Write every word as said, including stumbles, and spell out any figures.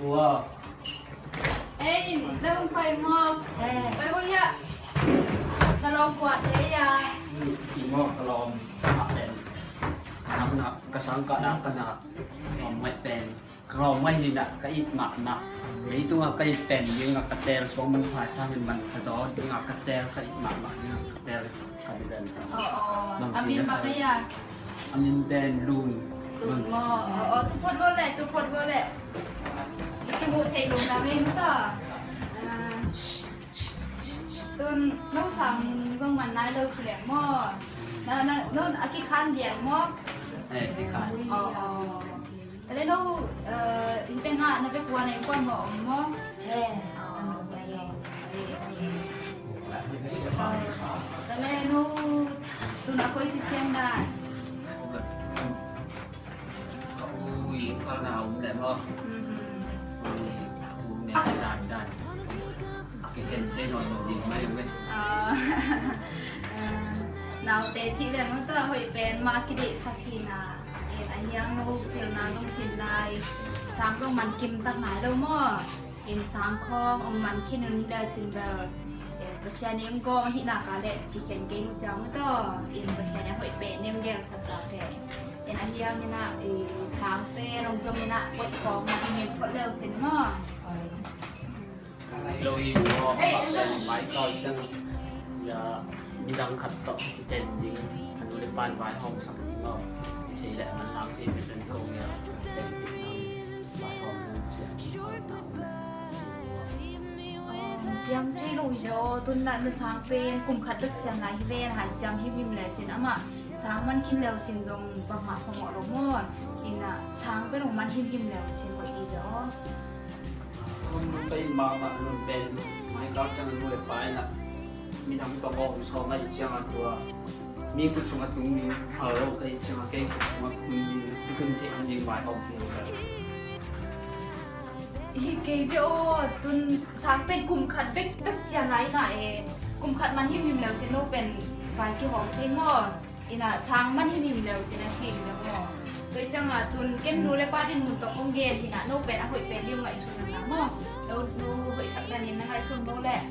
Tua. Ei, zong pai maw? Eh. Pai ko ya. Ka lawm kua te ya. Ki maw ka lawm. Ka pen. Sang na, ka sang ka na ka na. Lawm mai pen. Ka lawm mai ni na ka it mak na. Ei tunga ka it pen, ding a ka tel suang man pha sang in man pha zo. Ding a ka tel ka it mak na. Ding a ka tel ka di ben. Oh, oh. Bang a min si na bang sa. A min pen Lun. Lun maw. Oh, oh, tu phot bo le, tu phot bo le. Ki mu thei lum na me mu ta. Ah, tun no sang zong man nai lo ci leng maw. Na, na, no a kikhan lian maw. Eh, kikhan. Oh, oh. Tale no, eh, in teng ah na bek ua na innkuan maw om maw. Eh, ah, ah, ah, ah. Tale no, tun a koi ci ciang dan. Ka u, u, ka na um le maw. Mhm. U, u ne dan dan. A kikhen thei nawn lo ding mai ve. Ah, ah, naute cih le maw, tua hoih pen mah kideihsak hi na. En a hiang no pilna zong sin lai. Sang zong man kim tak nai lo maw. In sang khawng ong man khin un le cin bel, eh, Pasian in ong kawng ahih nak leh kikhen kei uh ciang uh taw. In Pasian in a hoih pen nem gelsak ta te. In a hiang in a, eh, sang pen ong zom in a hoih khawng man nem phot le uh cin maw. Lo hi maw, a pen mai taw ciang. Ya, midang khat tawh kiten ding, a nu le pan vaihawm sak ding aw. Thei leh man lam thei pen den ko ya. Piang thei lo hi lo, tun na na sang pen kum khat bek ciang lai hi ven, han ciang himhim le cin amah sang man khin leu cin zong bangmah phamawh lo maw. Ina sang pen ong man himhim leu cin hoih hi lo. Kum pen mahmah nun pen mai kal ciang a nu le pa ina midang tawh a om sawm ahih ciang a tua mi kut sungah tung ding hal lo ka hih ciang a kei kut sungah tung ding, i tun theih han ding vai a om ding ka. Hi kei ve aw, tun sang pen kum khat bek bek ciang lai na e, kum khat man himhim leu cin no pen vai kihawm thei maw. Ina sang man himhim leu cin a ci hi leu maw. Tua ciang a tun ken nu le pa dinmun tawh kong gen hi na, no pen a hoih pen ding ngaihsun na maw. No, no hoihsak dan in na ngaihsun no leh.